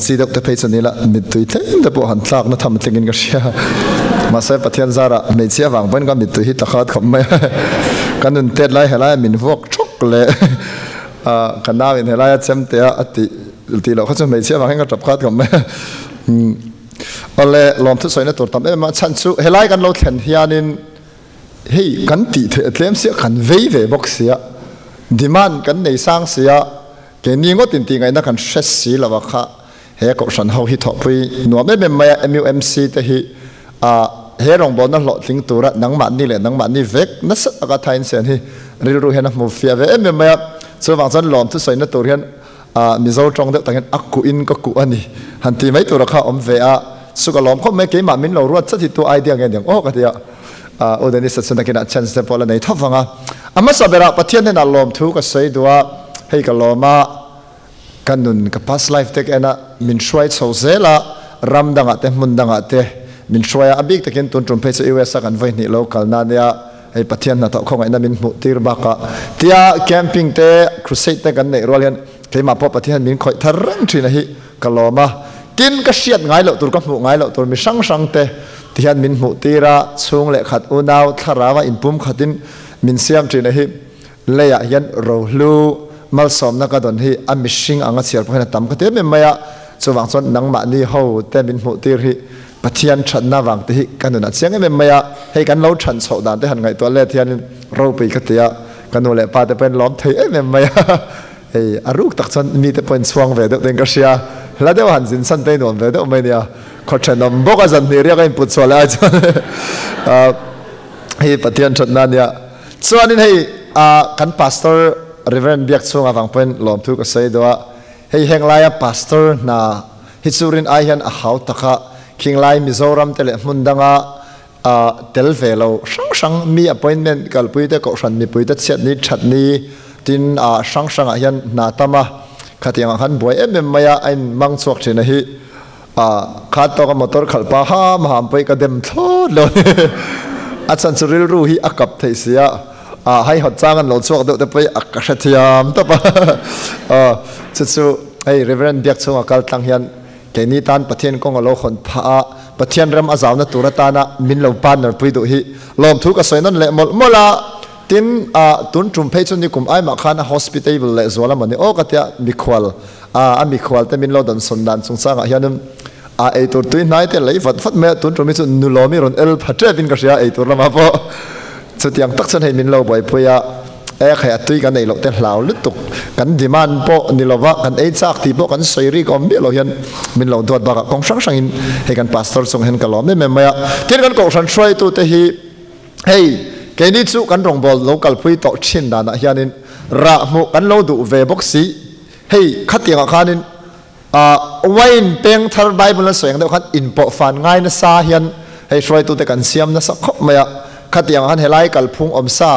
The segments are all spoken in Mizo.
Chi deuh te phei chu ni la, mittui tlem te pawh han tlak na tham tlingin ka hria. Mahse Pathian zarah hmeichhia vang pawhin ka mittui hi tla khat khawp mai a. Ka nun tet lai helaia min vuak thawk leh ka nau in helaia chem tea a tih tih loh kha chu hmeichhia vang hian ka tap khat khawp mai a. Awle lawmthu sawina tur tam em a, chhan chu helai kan lo thlen hianin hei kan tih theih a tlem sia, kan vei ve bawk sia, demand kan nei sang sia, Keini ngawt in tihngaihna kan hre si lo a kha he kohhran ho hi thawhpui nuam em em mai a, MUMC te hi ah he rawngbawlna hlawhtling tura nangmahni leh nangmahni vek nasa taka thain sen hi rilru hian a hmu fiah ve em em mai a, chuvang chuan lawm thusawina tur hian ah Mizo tawng deuh takin a kuh in ka kuh a ni han ti mai tura kha a awm ve a, chu ka lawm khawp mai keimah min lo ruat chat hi tu idea nge niang aw ka ti a, ah U Dennis a chu nakinah chance te pawh la nei tho vang a, a hmasa berah Pathian hnenah lawmthu ka sawi duh a. Hei ka lawm a, ka nun ka past life te ka en a, min hruai chho zel a, ram dangah te hmun dangah te min hruai a, a bik takin tun tum phei chu US a kan vawi hnih lo kalna ania, hei Pathian hnathawh khawngaihna min hmuh tir bakah tia camping te crusade te kan neih rual hian keimah pawh Pathian hian min khawih thar reng thin a hi ka lawm a, tin ka hriat ngai loh tur ka hmuh ngai loh tur mi hrang hrang te ti hian min hmuh tir a, chhung leh khat unau thlarau a inpum khatin min siam thin a hi. Leiah hian rohlu malsawmna ka dawn hi a mihring anga chhiar pawh hian a tam ka ti em em mai a, chuvang chuan nangmahni ho te min hmuh tir hi Pathian thatna vang te hi ka nun a chiang em em mai a, hei kan lo than chhoh dan te han ngaihtuah let hianin ropui ka ti a, ka nu leh pa te pawhin lawm thei em em mai a, hei a ruk tak chuan mi te pawhin chhuang ve deuh ten ka hria, hla deuh han zin san te nuam ve deuh mai nia, khaw thenawm bawk a zan hnih riak a input chhuah leh ai chuan hei Pathian thatna ania. Chuanin hei kan Pastor Reverend Biak chhung avang pawhin lawmthu ka sawi deuh a, hei heng laia Pastor hna hi chu rin ai hian a hau tak a, khing lai Mizoram te leh hmun danga tel ve lo hrang hrang mi appointment kalpui te kohhran mipui te chhiat ni that ni tin hrang hrangah hian hna tam a, khatiang ah khan buai em em mai a, a in mang chhuak thin a hi Kha tawka motor khalh pa ham ham pawh hi ka dem thlawt lo a ni. A chhan chu rilru hi a kap theih si a, hei hawt chang an lo chhuak deuh te pawh hi a ka hrethiam tawp a. Chu chu hei Reverend Biak chhunga kal tlang hian keini tan Pathian kawng a lo hawn phah a, Pathian ram a zauna tur atana min lo partner pui duh hi lawmthu ka sawi nawn leh mawlh mawlh a. Tin, tun tum phei chu nikum aimah khan a hospitable leh zual a mawni aw ka tia mikhual A a mikhual te min lo dan sawn dan chungchangah hianin a eitur tui hnai te lei vat vat mai a, tun tum hi chu nulawmi rawn el pha tep in ka hria eitur lamah pawh chutiang tak chuan hei min lo buaipui a, e khai a tui kan ei loh te hlau lutuk kan demand pawh ni lova kan ei chak tih pawh kan sawi rik awm miah lo hian min lo duat bakah kawng hrang hrangin hei kan pastor chung hian ka lawm em em mai a, tin kan kohhran hruaitu te hi hei keini chu kan rawngbâwl lo kalpui tawh thin danah hianin rah hmuh kan lo duh ve bawk si. Hei khatiangah khanin wine peng thar Bible a sawi ang deuh khan inpawh fan ngai nasa hian hei hruaitute kan siam nasa khawp mai a, khatiangah khan helai kalphung awm sa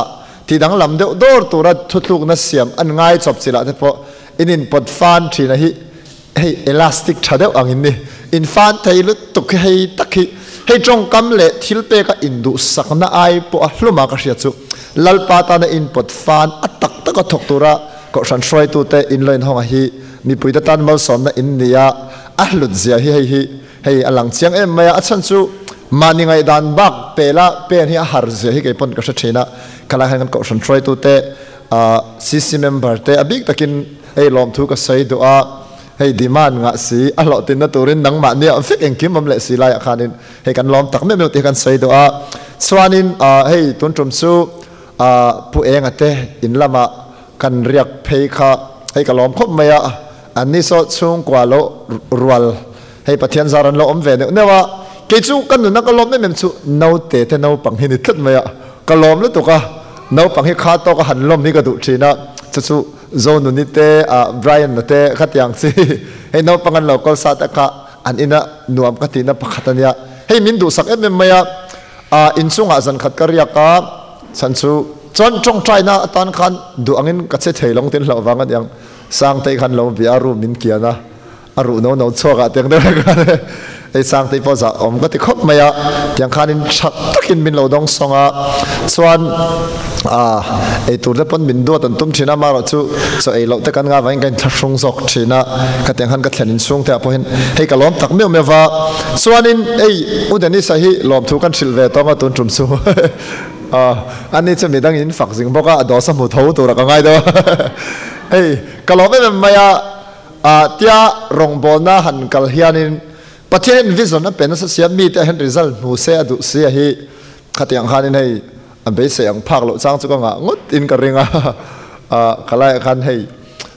ti danglam deuh dawr tura thutlukna siam an ngai chawp chilah te pawh in inpawt fan thin a hi hei elastic tha deuh angin ni infan thei lutuk hi hei tak hi hei tawngkam leh thil peka induhsakna ai pawh a hluma ka hria chu Lalpa tana inpawt fan a tak taka thawk tura Kohhran hruaitute inlo inhawnga hi mipuite tan malsawmna in ni a, a hlut zia hi hei hi hei a lang chiang em mai a, a chhan chu mahni ngaihdan bak pela pen hi a har zia hi kei pawn ka hre thin a, khalai hian kan kohhran hruaitute CC member te a bik takin hei lawmthu ka sawi duh a, hei demand ngah si a hlawhtinna turin nangmah nia vek engkim awm leh si laiah khanin hei kan lawm tak meuh meuh tih hi kan sawi duh a, chuanin hei tun tum chu Pu Enga te in lamah Kan riak phei kha hei ka lawm khawp mai a, an ni saw chhungkua lo rual hei Pathian zar an lo awm ve neuh neuh a, kei chu ka nuna ka lawm em em chu naute te naupang hi ni tlat mai a, ka lawm lutuk a, naupang hi kha tawk a han lawm hi ka duh thin a, chu chu Zonuni te ah Brian-a te khatiang chi hei naupang an lo kawl sa te kha an ina nuam ka tihna pakhat a nia, hei min duhsak em em mai a, inchungah zan khat ka riak a, chhan chu. Chuan tawngtaina atan khan duh angin ka che thei lo tin hlauh vang a niang. Sangtei khan lo bia a ruh min kian a, a ruh no no chhuak ah tiang deuh vek khan hei Sangtei pawh zah awm ka ti khawp mai a, tiang khanin tha takin min lo dawng sawng a, chuan ei tur te pawn min duat an tum thin a, amaherawhchu chaw ei loh te kan ngah vangin ka inthlahrung zawk thin a, khatiang khan ka thlen inchhung te ah pawhin hei ka lawm tak meuh meuh va, chuanin ei U Dennis-a hi lawmthu kan hrilh ve tawng a tun tum chu ani chu midang in fak zing bawk a, a dawsa hmu tho tura ka ngai deuh a, hei ka lawm em em mai a, tia rawngbawlna han kal hianin Pathian in vision a pe nasa sia mite ah hian result hmu se a duh sia hi khatiang khanin hei a beisei ang phak loh chang chu ka ngah ngawt in ka ring a, ka laiah khan hei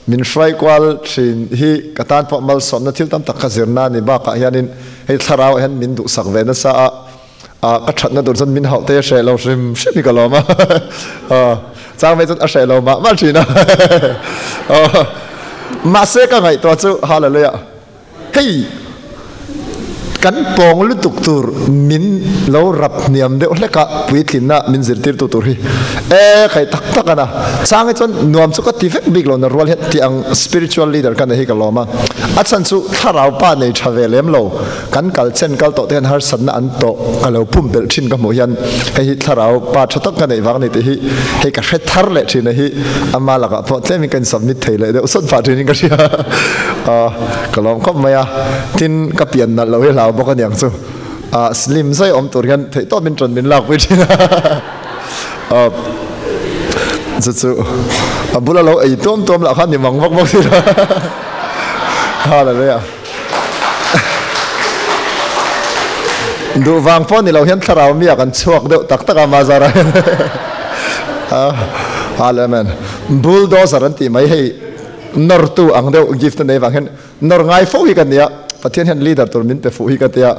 min hruai kual thin hi ka tan pawh malsawmna thil tam tak kha zirna a ni bakah hianin hei thlarau ah hian min duhsak ve nasa a, ka thatna tur chuan min hauh te a hreh lo hrim hrim hi ka lawm a, chang ve chuan a hreh lo mah mah thin a, mahse ka ngaihtuah chu hallelujah. Hei kan pawng lutuk tur min lo rap hniam deuh hlek a, puitlinna min zirtirtu tur hi e khai tak tak a na. Chang hi chuan nuam chu ka ti vek bik lo na rual hian tih ang spiritual leader ka nei hi ka lawm a. A chhan chu thlarau pa nei tha ve lem lo kan kal chen kal tawh te hian harsatna an tawh ka lo pumpelh thin ka hmuh hian hei hi thlarau pa tha tak ka neih vang a ni tih hi hei ka hre thar leh thin a hi ama lakah pawh tlem in ka in submit thei leh deuh sawt phah thin in ka hria. Ka lawm khawp mai a, tin ka pian nalh lo hi hlau bawk aniang chu slim zai awm tur hian theih tawp in ṭan min lak pui ṭhin a, chu chu a bula lo ei tuam tuam lah khan ni mang vak bawk si lo hallelujah duh vang pawh ni lo hian thlarau mi ah kan chhuak deuh tak tak a mazara hian hallelujah bulldozer an tih mai hei. Nawrtu ang deuh gift a nei vang hian nawr ngai fo hi ka nia, Pathian hian leader tur min pe fuh hi ka tia,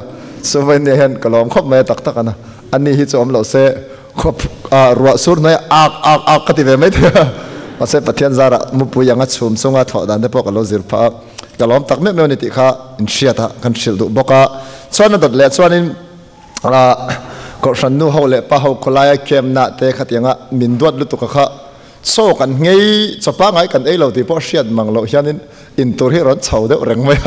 chuvain nia hian ka lawm khawp mai a tak tak a na, ani hi chu awm lo se khawp ruah sur hnuai ah ak ak ak ka ti ve mai thei a, mahse Pathian zarah mupui anga chhum chunga thlawh dan te pawh ka lo zir phah a, ka lawm tak meuh meuh a ni tih kha inhriat a kan hrilh duh bawk a, chuan a dawt leh chuanin Kohhran nu ho leh pa ho khawlaia camp na te khatianga min duat lutuk a kha Chaw kan nghei, chaw pangngai kan ei lo tih pawh hriat mang loh hianin in tur hi rawn chho deuh reng mai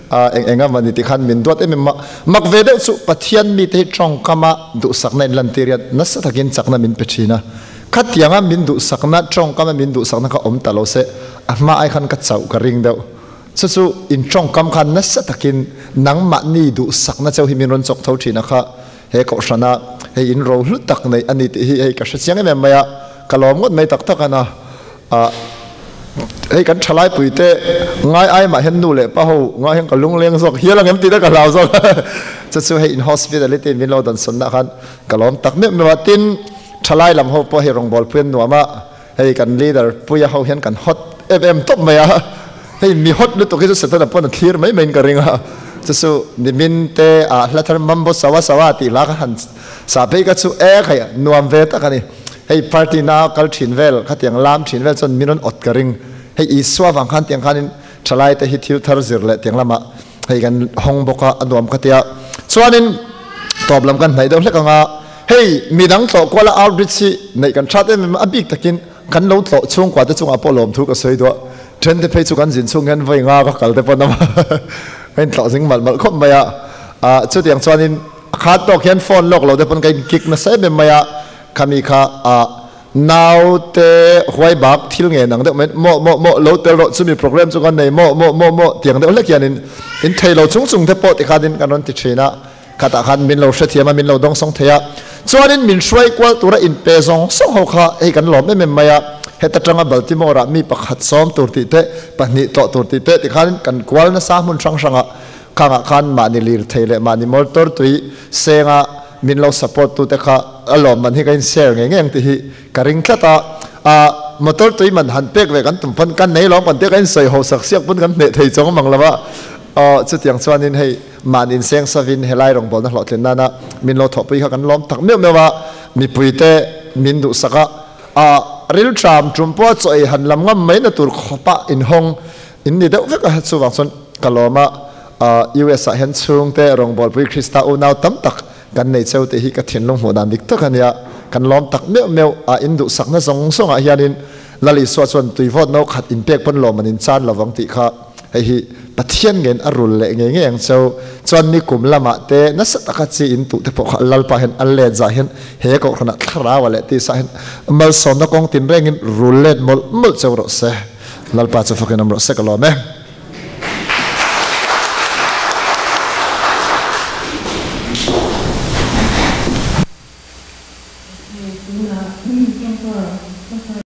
a, eng eng a mah ni tih khan min duat em em a. Mak ve deuh chu Pathian mite hi tawngkama duhsakna in lantir hian nasa takin chakna min pe thin a. Khatianga min duhsakna, tawngkama min duhsakna kha awm ta lo se, a hma ai khan ka chauh ka ring deuh. Chu chu in tawngkam khan nasa takin nangmahni duhsakna cheu hi min rawn chawk tho thin a kha. He kohhrana hei in ro hlu tak nei a ni tih hi hei ka hre chiang em em mai a, ka lawm ngawt mai tak tak a na. Ah, hei kan thalai pui te ngai ai mah hian nu leh pa ho ngai hian ka lungleng zawk hial ang em tih te ka hlau zawk a. Chu chu hei in hospitality min lo dawn sawnna khan ka lawm tak meuh meuh a. Tin, thalai lam ho pawh hei rawngbâwl pui an nuam a, hei kan leader puia ho hian kan hot em em tawp mai a, hei mi hot lutuk hi chu Setana pawn a thlir mai maiin ka ring a, chu chu nimin te ah hla thar mambo sawa sawa tih hla kha han sa phei kha chu e khai nuam ve tak a ni, hei party na kal thin vel khatiang lam thin vel chuan min rawn awt ka ring, hei Isua vang khan tiang khanin thalai te hi thil thar zir leh tiang lamah hei kan hawng bawk a, a nuam ka tia chuanin tawp lam kan hnaih deuh hlek ang a. Hei, midang tlawh kuala outreach hi neih kan that em em a, a bik takin kan lo tlawh chhungkua te chungah pawh lawmthu ka sawi duah. Then te phei chu kan zin chhung hian vawi nga ka kal te pawn awm a, ka intlawh zing malh malh khawp mai a. Ah, chutiang chuanin a khat tawk hian phone lawk lo te pawn ka inkick nasa em em mai a, khami kha ah naute huai bak thil nge nang deuh mai maw maw maw lo tel rawh chumi program chu kan nei maw maw maw maw tiang deuh hlek hianin in thei lo chung chung te pawh tikhanin kan rawn ti thin a. Khatah khan min lo hrethiam a, min lo dawngsawng thei a. Chuanin min hruai kual tura inpe zawng zawng ho kha hei kan lawm em em mai a. Heta tanga Baltimore-ah mi pakhat sawm tur tih te, pahnih tlawh tur tih te tikhan kan kual nasa hmun hrang hrangah khangah khan mahni lirthei leh mahni motor tui senga min lo support tute kha a lawm man hi ka in share ngei ngei ang tih hi ka ring tlat a. A motor tui man han pek ve kan tum pawn kan nei lawm kan tia ka in sawi ho sak siak pawn kan hneh thei chawng mang lo a. Aw chutiang chuanin hei Mahni inseng savin helai rawngbawlna hlawhtlin nana min lo thawhpui kha kan lawm tak meuh meuh a, mipuite min duhsak a, a rilṭam ṭum pawh chaw ei han lam ngam mai na tur khawpah inhawng in ni deuh vek a, chuvang chuan ka lawm a, US ah hian chhungte rawngbawlpui Krista unau tam tak kan nei cheu tih hi ka thinlung hmuh dan dik tak a nia, kan lawm tak meuh meuh a, in duhsakna zawng zawngah hianin Lal Isua chuan tuivawt no khat inpek pawn lawm an inchan lovang tih kha hei hi. Pathian ngen a rul leh ngei ngei ang cheu. Chuan nikum lamah te nasa taka chi in tuh te pawh kha Lalpa hian a let zah hian he kohhranah thlarau ah leh tisa hian malsawmna kawng tinrengin rul let mawlh mawlh cheu rawh se. Lalpa chu fakin awm rawh se ka lawm e.